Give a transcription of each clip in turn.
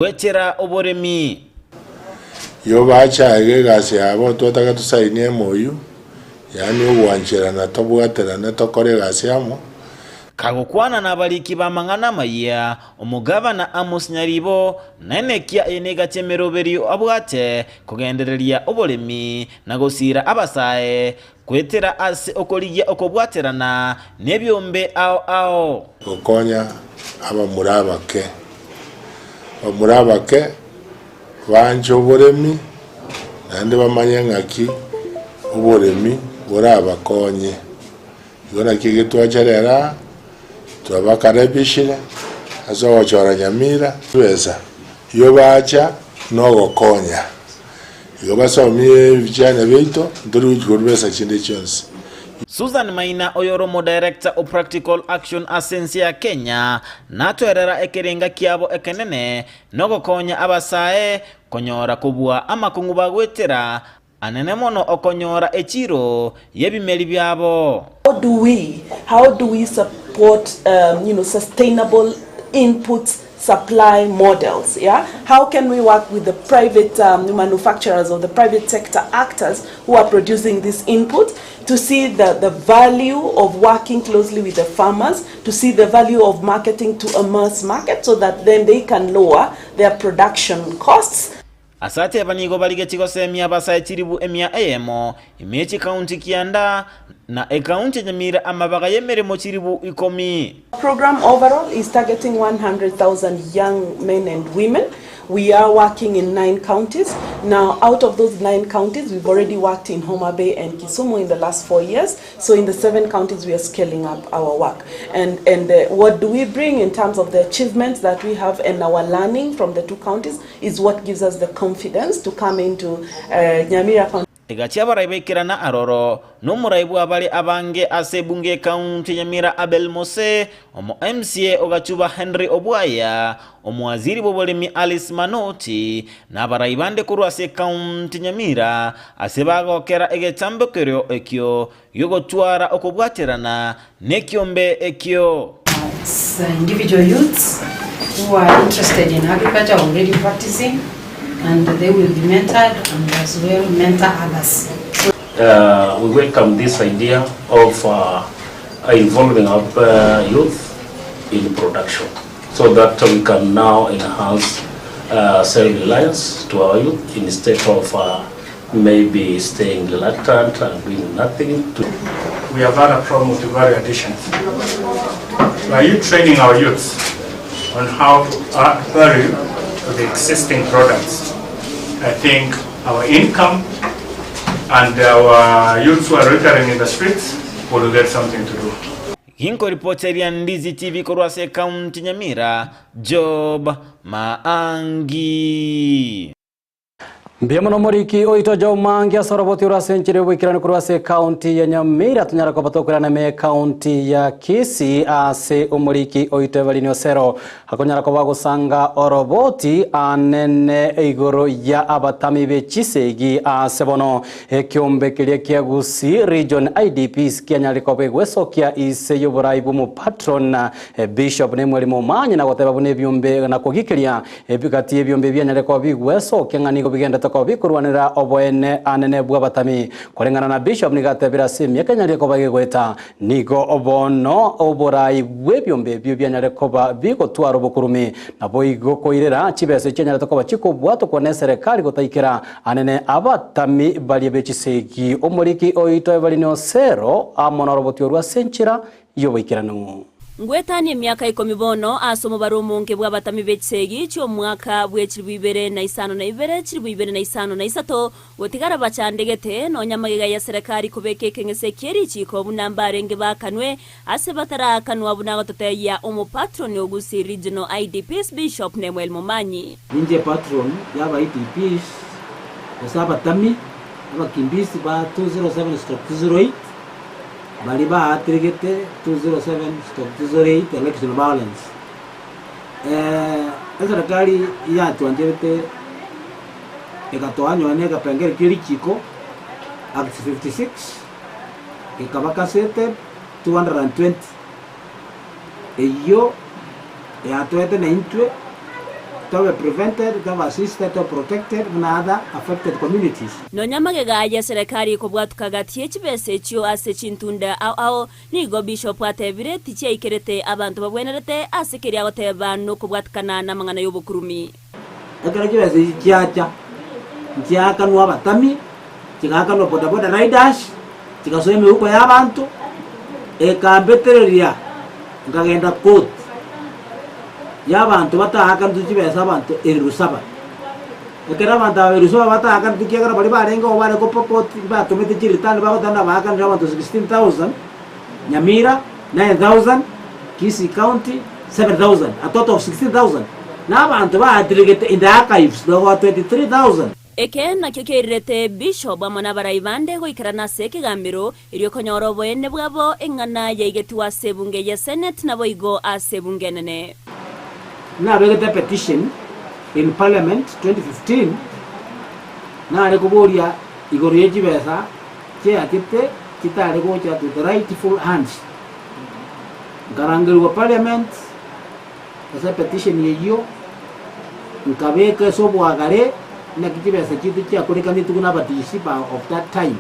Goetera oboremi. Igo bachaege egasi yabo twataka tosainie emoyio, yaani ogwancherana tobwaterane tokore egasi amo. Kagokwana nabariki b'amang'ana amayia, omogavana Amos Nyaribo, naenekia eye negache emeroberio abwate kogendereria oboremi na gosiira abasae goetera ase okorigia okobwaterana nebiombe ao ao. Gokonya abamura abake. Abamura abake banche oboremi, naende bamanye ng'aki oboremi borabakonye. Igo naki eke twacha rero aa, twabakaribishire ase ogochora Nyamira. Chibesa igo bacha nogokonya. Igo basomie ebichane biaito, ntori gochia korwa besa chinde chionsi. Susan Maina oyore omodirector o Practical Action ase ense ya Kenya natoerera ekerenga kiabo ekenene nogokonya abasae konyora kobua amakong'u bagoetera anene mono okonyora echiro y'ebimeri biabo. How do we, how do we support um, you know, sustainable input supply models, yeah? How can we work with the private um, manufacturers or the private sector actors who are producing this input to see the, the value of working closely with the farmers, to see the value of marketing to a mass market so that then they can lower their production costs. Ase ateba nigo barigetie gosemia abasae chilifu emia eyemo ime ye chikaunti kianda, na ekaunti ya Nyamira amabaga y'emeremo chilifu ikomi. Program overall is targeting 100,000 young men and women. We are working in nine counties. Now, out of those nine counties, we've already worked in Homa Bay and Kisumu in the last four years. So in the seven counties, we are scaling up our work. And, and uh, what do we bring in terms of the achievements that we have and our learning from the two counties is what gives us the confidence to come into uh, Nyamira County. Egachia abarai baikerana aroro, nomorai bw'abare abange ase ebunge y'ekaunti ya Nyamira Abel Mose, omo MCA o Gachuba Henry Obwaya, omowaziri bw'oboremi Alice Manoti, na abarai bande korwa ase ekaunti ya Nyamira ase bagokera egetambokerio ekio gi'ogotwara okobwaterana nekiombe ekio. It's individual youths who are interested in agriculture already practicing and they will be mentored and as well mentor others. We welcome this idea of involving our youth in production so that we can now enhance self-reliance to our youth instead of maybe staying reluctant and doing nothing to We have had a problem with the value addition. Are you training our youths on how to add value to the existing products? I think our income and our youths who are loitering in the streets will get something to do. Ginkoripoteria Ndizi TV korwa ase ekaunti Nyamira, Job Maangi. Mbuya mono omoriki oito Job Maangi ase oroboti oro ase enchera y'oboikeranu korwa ase ekaunti ya Nyamira tonyare koba tokoirana ime ekaunti ya Kisii ase omoriki oito Evelyn Osero akonyara koba agosanga oroboti anene igoro ya abatami be chisegi ase bono ekiombe keria kia Gusii Region IDPs kianyare koba egwesokia ise y'oborai bw'omopatron Bishop Nemuel Momanyi na goteba buna ebiombe na kogikeria Ebigati ebiombe bianyare koba bigwesokia ng'a nigo bigenderete koba bikorwanera oboene anene bw'abatami. Koreng'ana na Bishop nigo atebire ase emiaka enyarire koba gegoeta, nigo bono oborai bw'ebiombe ebio bianyare koba bigotwara obokurumi, naboigo koirera chibesa echianyarete koba chikobwatokwa n'eserekari gotaikera anene abatami baria be chisegi. Omoriki oito Evelyn Osero amo noroboti orwo ase enchera y'oboikeranu. Ngwetanie emiaka ikomi bono ase omobaro omonge bw'abatami be chisegi chi'omwaka bwe chilifu ibere na isano na ibere, chilifu ibere na isano na isato, gotigara bachandegete, nonya magega ya serekari kobeka ekeng'ese kie richiiko buna mbarenge baakanwe, ase bataraakanwa buna agototebia omopatroni o Gusii Regional IDPs Bishop Nemuel Momanyi. Ninche patron y'aba IDPs gose abatami abakimbisi ba 207/208. Baria baateregete 207/208 election violence, eserekari yatwancherete egatoa nonye na ekepengere kia richiko Act 56 gekaba gazetted 220 eyio yatoete na intwe. Tobe prevented, tobe assisted, tobe protected buna other affected communities. Nonya magega y'eserekari kobwatuka gati ye chibesa echio ase chintunda ao ao, nigo Bishop atebire tichiaikerete abanto babwenerete ase keria agoteba nokobwatikana namang'ana y'obokurumi. Ekero chibesa echi chiacha, nchiakanwa abatami, chigaakanwa bodaboda riders, chigasoa emeuko y'abanto, ekambetereria nkagenda court y'abanto bataakanetwe chibesa abanto elifu saba. Ekero abanto aba elifu saba bataakanetwe ekiagera baria barenge oo bare kopokot mbatomete chireturn bagoteba nabaakanire abanto 16,000, Nyamira 9,000, Kisii County 7,000, a total of 16,000. Na abanto baatirigete in the archives bagoa 23,000. Eke nakio kiairirete Bishop amo nabarai bande goikerana ase ekegambero, erio konyora oboene bwabo eng'ana yaigetigwe ase ebunge ye Senate naboigo ase ebunge enene. Nabegete petition in parliament 2015 nare koboria igoro ye chibesa chiachete chitare gocha to the rightful hands. Nkarangerigwa parliament ase petition eyio, nkabeka ase oboagare naki chibesa chiaito chiakorekanetwe buna abatisi ba of that time.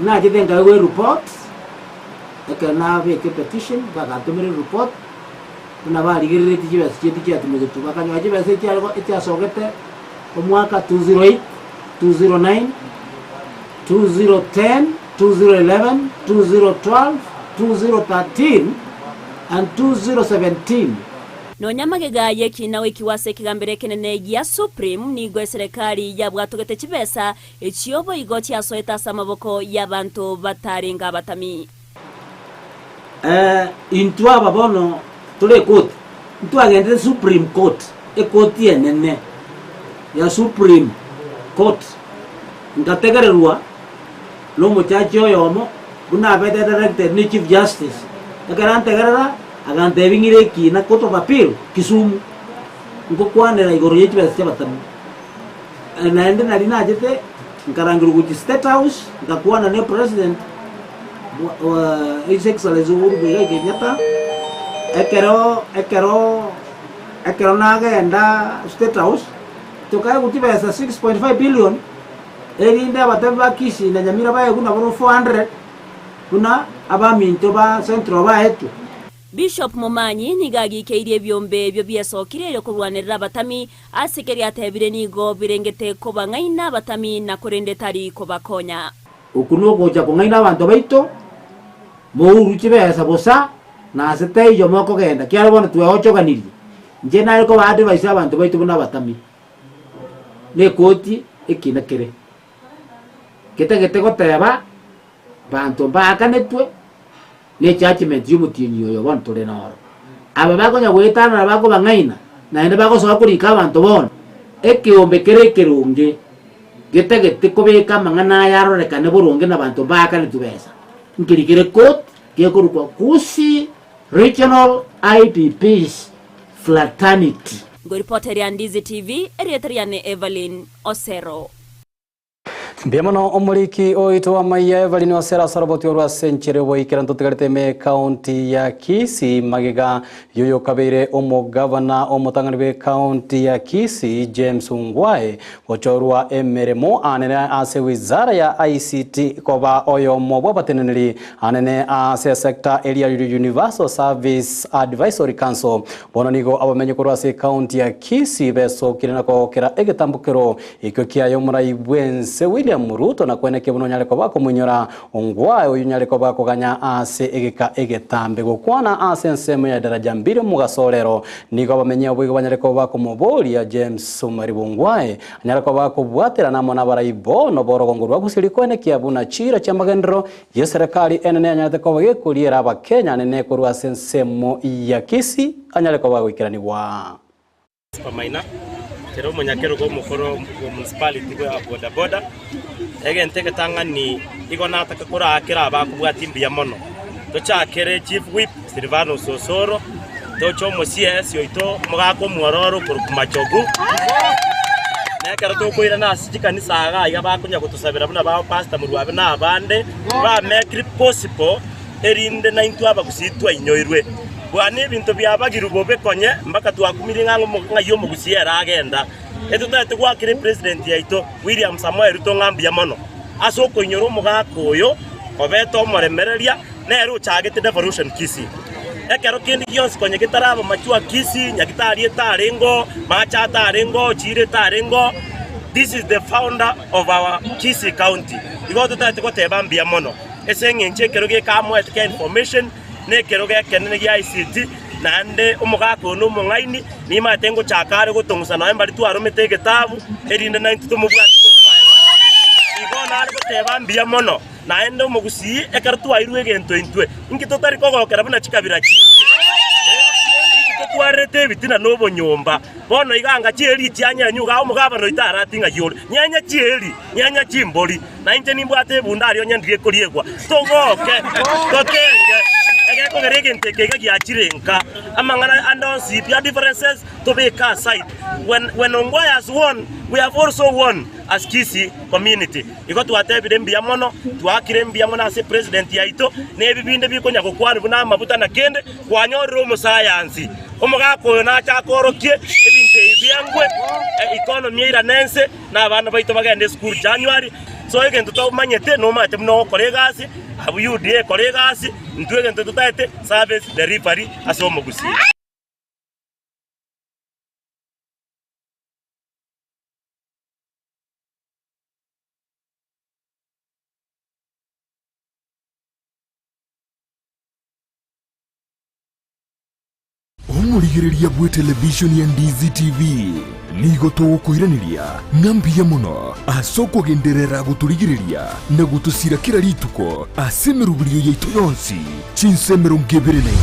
Nachete nkaegwa ereport, ekero nabeka epetition bagantomera ereport, buna barigereretie chibesa chiaito chiatumegetwe, bakanyora chibesa echiare echiasogete omwaka 2008, 2009, 2010, 2011, 2012, 2013 and 2017. Nonya magega y'ekina goikigwa ase ekegambero ekenene gia Supreme, nigo eserekari yabwatogete chibesa echio boigo chiasoete ase amaboko y'abanto batarenge abatami. Eh, intwe aba bono tore ekoti, ntwagendete Supreme Court, ekoti enene ya Supreme Court, nkategererwa na omochachi oyomo buna abete directed ne Chief Justice. Ekero antegerera, agantebia ng'ire ekina Court of Appeal Kisumu, nkokwanera igoro ye chibesa chi'abatami. Naende naria nachete nkarangerwa gochia State House, nkakwana ne President His Excellency Uhuru Muigai Kenyatta, ekero ekero ekero nagenda State House, tokaegwa chibesa 6.5 billion, erinde abatebi ba Kisii na Nyamira baegwe nabo 400 buna abaminto ba Central baetwe. Bishop Momanyi nigo agikeirie ebiombe ebio biesokire erio korwanerera abatami, ase keria atebire nigo birengete kobang'aina abatami na korende tari kobakonya. Okwo nogocha kong'aina abanto baito, mourwe chibesa bosa, na ase taiyo mokogenda, kiagera bono tweochoganirie. Inche nare koba advice abanto baito buna abatami, nekoti ekina kere getagete goteba banto mbaakanetwe ne judgement yomotienyi oyo bono tore noro. Aba bakonya goetanana bakobang'aina, naende bagosoa korika abanto bono, ekeombe kere ekeronge getagete kobeka amang'ana aya arorekane boronge nabanto mbaakanetwe besa, nkeri kere court gekorokwa Gusii Regional IDPs Fraternity. Ngoripoteria Ndizi TV, erieta riane Evelyn Osero. Mbuya mono omoriki oito amaiya Evelyn Osero ase oroboti orwo ase enchera y'oboikeranu totigarete ime ekaunti ya Kisii magega y'oyokabeire omogavana omotang'ani bw'ekaunti ya Kisii James Ongwae gochorwa emeremo anene ase wizara ya ICT koba oyomo bw'abateneneri anene ase esector eria Universal Service Advisory Council. Bono nigo abamenyi korwa ase ekaunti ya Kisii besokire na kogokera egetambokero Ekio kiaye omorai bw'ense William Ruto na kweneke buna onyare koba akomoinyora Ongwae oyio onyare koba akoganya ase egeka egetambe gokwana ase ensemo ya Daraja Mbili omogaso orero. Nigo abamenyi abwo igo banyare koba bakomoboria James Omariba Ongwae anyare koba akobwaterana amo nabarai bono b'orogongo rwa Gusii rikwenekia buna chiira chi'amagenderero y'eserekari enene yanyarete koba gekoriera abakenya anene korwa ase ensemo ya Kisii anyare koba agoikeranigwa. Maina, kera omonyakerogo omokoro bwa municipality bwa boda boda, egento egetang'ani igo nataka koraakera abakobwatia mbuya mono. Tochakere chief whip Silvanus Osoro, toche omo CS oito omogaka omwororo okorokwa Machogu, na ekero tokoirana ase chikanisa iga iga bakonya gotosabera buna ba Pastor Murwabe na abande, ba make it possible erinde naintwe abagusii twainyoirwe. Bwana ebinto biabagirwe bobe konye mpaka twakumirie ng'a ng'ai omogusii ere agenda. Etotagete goakera epresident yaito William Samoei Ruto ng'a mbuya mono ase okoinyora omogaka oyo kobeta omoremereria nere ochagete devolution Kisii. Ekero kende gionsi konye getaraba machua Kisii, Nyagitari etarengo, mache atarengo, chiira etarengo, this is the founder of our Kisii county. Igo totagete goteba mbuya mono ase eng'encho ekero gekamoete kia information Nekerogo ekenene gia ICT, naende omogaka oyo nomong'aini, nimanyete ngochaka are gotong'usa nonya mbaria twaromete egetabu, erinde naintwe tomobwati korwa aye. Igo nare goteba mbuya mono, naende omogusii ekero twairwe egento intwe, inki totari kogokera buna chikabira chinde? Inki totwarerete ebitina na obonyomba? Bono iga anga chieri chianyenywa igaa omogabana oito arati ng'ai ore? Nyenya chieri, nyenya chimbori. Na inche nimbwate ebunda aria onye ndirie koriegwa. Togoke, totenge, egekogera egento eke iga giachire nka. Amang'ana ande onsi pi a differences tobeke aside. When, when Ongwae has won, we have also won as Kisii community. Igo twatebire mbuya mono, twaakire mbuya mono ase president yaito, na ebi binde bikonya gokwanwa buna amabuta na kende, kwanyorire omosayansi. Omogaka oyo nache akorokie ebinto ebi biangwe, economy eirane ense. na abana baito bagende esukuru January, so egento tomanyete nomanyete buna ogokora egasi, abwo UDA ekore egasi, intwe egento totaete service delivery ase omogusii. Omorigereria bw'etelevishoni ya Ndizi TV, nigo togokoiraneria ng'a mbuya mono ase okogenderera gotorigereria na gotosira kera rituko ase emeroberio yaito yonsi chinsa 24.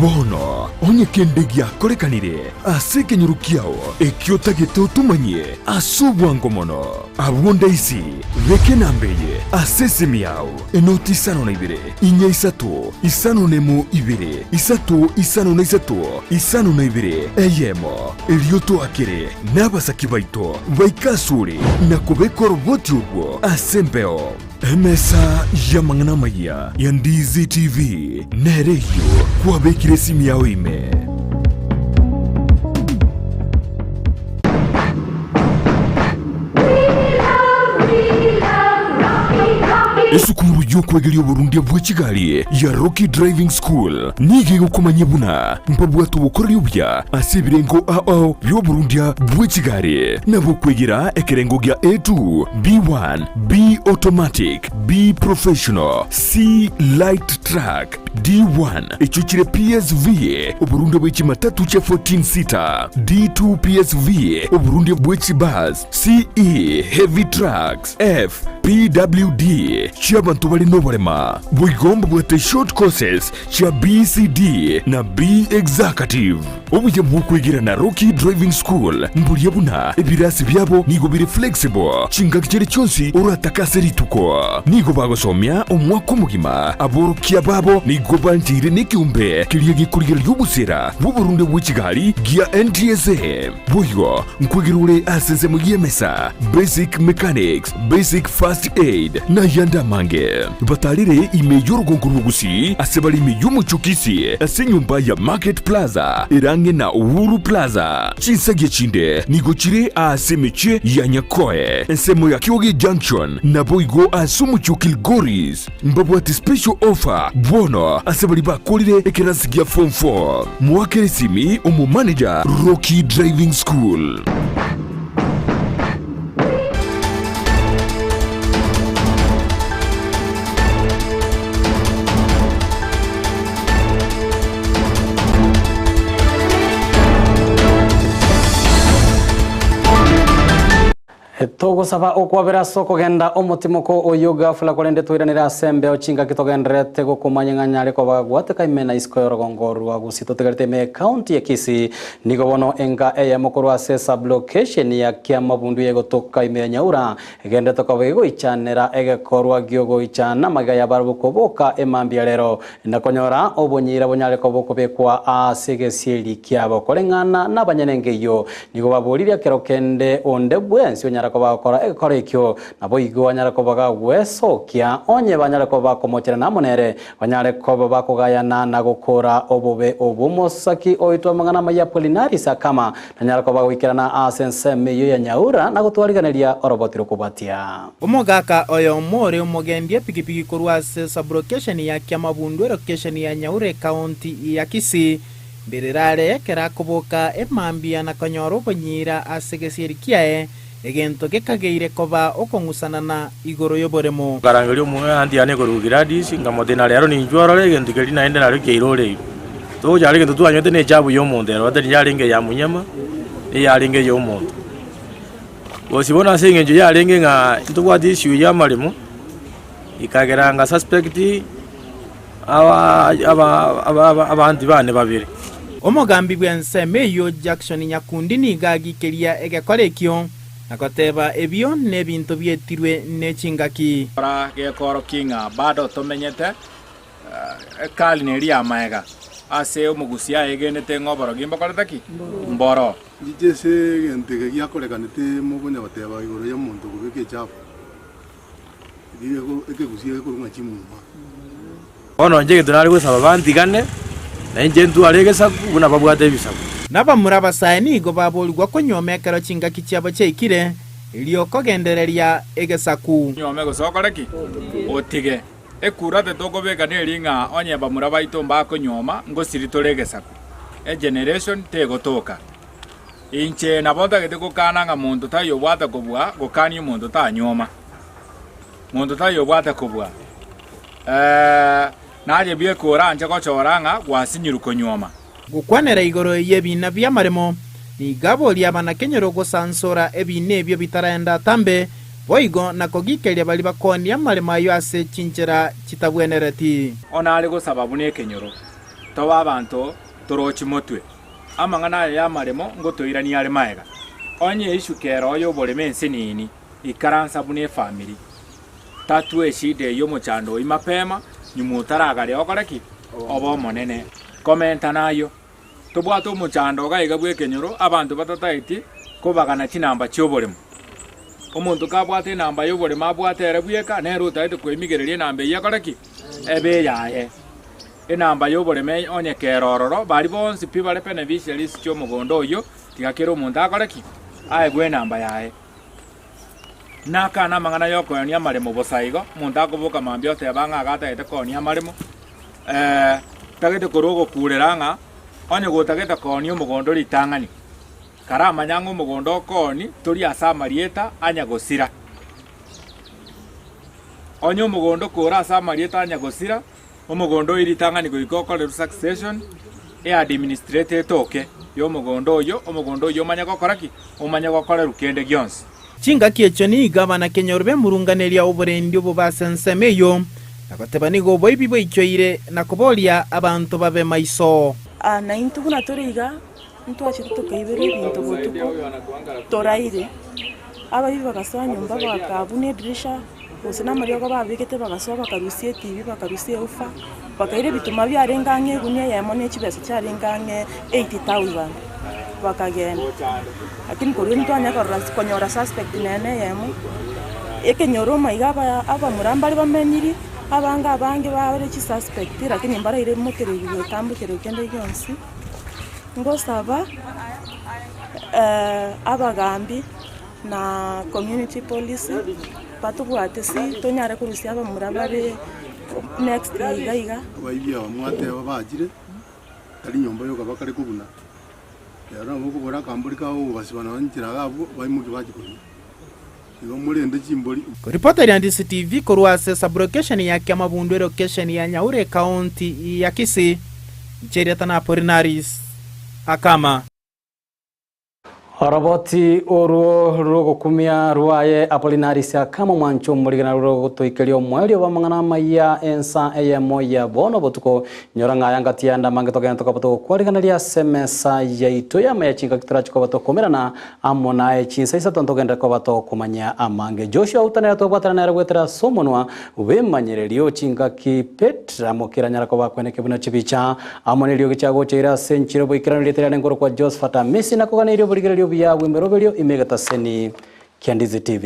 Bono onye kende giakorekanire ase ekenyoro kiao ekio otagete otomanyie ase obwango mono, abwo ndaisi beka enamba eye ase esimi yao. Enoti isano na ibere, inya isato, isano nemo ibere, isato isano na isato, isano na ibere, eyemo. Erio toakere nabasaki baito baike asore na kobeka oroboti orwo ase embeo. Emesa y'amang'ana amayia ya Ndizi TV nere eyio kwabekire esimi yao ime. Esukuru y'okwegeria oborundia bwe chigari ya Rocky Driving School nigo egokomanyia buna mbabwate obokoreri obuya ase ebirengo ao ao bi'oborundia bwe chigari nabo okwegera ekerengo gia A2, B1, B Automatic, B Professional, C Light Truck, D1 echio chire PSV, oborundia bwe chimatatu chia 14 seater, D2 PSV, oborundia bwe chibus, CE, heavy trucks, F, PWD, chi'abanto bare noborema. Boigo mbabwate short courses chia BCD na B Executive. Obuya bw'okwegera na Rocky Driving School mboria buna ebirasi biabo nigo bire flexible chingaki chiria chionsi oratake ase rituko. Nigo bagosomia omwaka omogima, aborokia babo nigo bancheire nekeombe keria gekorigereria obosera bw'oborunde bwe chigari gia NTSA. Boigo nkwegera ore ase ensemo y'emesa, basic mechanics, basic first aid, na ayande amange. Batarire ime y'orogongo rw'Ogusii ase bare ime y'omochie o Kisii ase enyomba ya Market Plaza ere ang'e na Uhuru Plaza. Chinsagia chinde nigo chire aase emechie ya Nyakoe, ensemo ya Kioge Junction, naboigo ase omochie o Kilgoris. Mbabwate special offer bono ase baria bakorire ekerasi gia form 4. Moakere esimi omomanager Rocky Driving School. Togosaba okwabera ase okogenda omotimoko oyio ghafla korende toiranere ase embeo chingaki togendererete gokomanya ng'a nyare koba gwateka ime na isiko y'orogongo rwa Gusii totigarete ime y'ecounty ya Kisii nigo bono enka eyemo korwa ase sublocation ya Kiamabundu yegotoka ime ya Nyaura egenderete koba egoichanera egekorwa giogoichana amagega y'abarabwo koboka emambia rero na konyora obonyiira bonyare koba okobekwa ase egesieri kiabo. Koreng'ana nabanyene enka eyio, nigo baboririe ekero kende onde bwensi onyare. banyare koba bagokora egekora ekio, naboigo anyare koba gagwesokia onye banyare koba bakomocherana amo nere, banyare koba bakogayana na gokora obobe obwo. Omosaki oitwe amang'ana amaya Apolinaris akama, nanyare koba goikerana ase ensemo eyio ya Nyaura na gotwariganeria oroboti rokobwatia. Omogaka oyomo ore omogendi epigipigi korwa ase saburokesheni ya Kiamabundu erokesheni ya Nyaura ekaonti ya Kisii, Mbirerare ekero akoboka emambia na konyora obonyiira ase egesieri kiaye, egento gekageire koba okong'usanana igoro y'oboremo. Nkarangeria omoanti yane korwa Gladys, nkamotebia, Na rero ninchwe orore egento keria naende nario kiairoreirwe. Togochara egento twanywete na echabu y'omonto ero, tari yarenge eya monyama, eyarenge ey'omonto. Gose bono ase eng'encho yarenge ng'a ntobwate issue y'amaremo, ekagera nga suspect. Abanto bane babere. Omogambi bw'ensemo eyio Jackson Nyakundi nigo agikeria egekora ekio na goteba ebio nebinto bietirwe ne chingaki. Kora gekorokia ng'a bado tomenyete ekarne eria y'amaega ase omogusia aegenete ng'a oborogi mbokorete ki? Mboro. Inche ase egento eke giakorekanete mokonya goteba igoro y'omonto okobeka echafu. Bono inche egento nare gosaba bantigane, na inche ntware egesaku buna babwate ebisaku. Nabamura abasae nigo baborigwa konyuoma ekero chingaki chiabo chiaikire, erio kogendereria egesaku. Onyuome gose okore ki? Otige. Ekurate tokobeka neri ng'a onye bamura baito mbakonyuoma ngosiri tore egesaku. Egeneration tegotoka. Inche nabo ntagete gokana ng'a monto taiyo obwate kobua gokania omonto tanyuoma. Monto taiyo obwate kobua. Eh, naye bweka oranche gochora ng'a gwasinyirwe konyuoma. Gokwanera igoro y'ebiina bi'amaremo, nigo aboria abanakenyoro gosansora ebiina ebio bitaraenda atambe, boigo na kogikeria baria bakoonia amaremo ayio ase chinchera chitabwenereti. Onare gosaba buna ekenyoro, tobe abanto torochi motwe. Amang'ana aya y'amaremo ngotoirania are magega. Onye ishuka ero y'oboremo ense nini, ikaransa buna efamiri. Tatua eshida eyio omochando oyio mapema, nyuma otaragaria okore ki? Obe omonene. Komenta nayio, tobwate omochando iga iga bw'ekenyoro abanto batataeti kobagana chinamba chi'oboremo. Omonto kabwate enamba y'oboremo abwate ere bweka, nere otaete koemigereria enamba eyio ekore ki? Ebe eyaye. Enamba y'oboreme onye kere ororo, baria bonsi pi bare beneficiaries chi'omogondo oyio, tiga kera omonto akore ki? Aegwe enamba yaye. Nakane amang'ana y'okoenia amaremo bosa igo, omonto akoboka mambia oteba ng'a iga atagete koonia amaremo, tagete korwa ogokurera ng'a onye gotagete koonia omogondo ritang'ani, karamanya ng'a omogondo okoonia tori ase amarieta anya gosira. Onye omogondo kore ase amarieta anya gosira, Omogondo oyo ritang'ani goika okorerwe succession, eadministrate etoke y'omogondo oyio, omogondo oyio omanye gokora ki? Omanye gokorerwa kende gionsi. Chingaki echio nigo abanakenyoro bemurunganeria oborendi obobe ase ensemo eyio, na goteba nigo oboibi bwaichoire, na koboria abanto babe maiso. Na intwe buna tore iga, ntwachete tokaiberwa ebinto botuko toraire, abaibi bagasoa nyomba bakabuna edirisha. Gose namariogo babegete bagasoa bakarusia etibi, bakarusia eufa, bakaira ebituma biarenge ang'e egunia eyemo ne chibesa chiarenge ang'e 80,000, bakagenda. Lakini korwa ntwanya korora konyora suspect nene eyemo, ekenyoro omaiga aba abamura mbare bamenyiri, abange abange bare chisuspect lakini mbaraire mokereria gotambokerwa kende gionsi, ngosaba abagambi na community police. Batobwate si tonyare korusia abamura bare next iga iga. Abaibi aba mwateba bachire, tari nyomba yoka bakare kobuna, rero nabo okobora akambori kao ogobasiba nonya nchera iga abwo, baimokie bachie konywa. Igo morende chimbori. Koripota Ndisi TV korwa ase sabulocation ya Kiamabundu elocation ya Nyaura ekaonti ya Kisii, inche erieta na Apolinaris Akama. Oroboti orwo rw'ogokumia rwaye Apolinaris akama omwancho omorigena rw'ogotoikeria omoerio bw'amang'ana amaya ensa eyemo ya bono botuko. Nyora ng'a aya ngati yande amange togende tokoba togokwarigeneria ase emesa yaito y'amaya chingaki torache koba tokomerana amo naye chinsa isato ntogenderere koba tokomanya amange. Joshua Outa nere twabwatana nere goetera ase omonwa bw'emanyererio chingaki Petra mokeranyara koba akweneke buna chibicha Amo neriogi chiagocheire ase enchera oboikeranu rieta riane nkorokwa Josphat Amisi, nakoganeirie oborigereria obuya bw'emeroberio ime egetaseni. Kiandizi TV.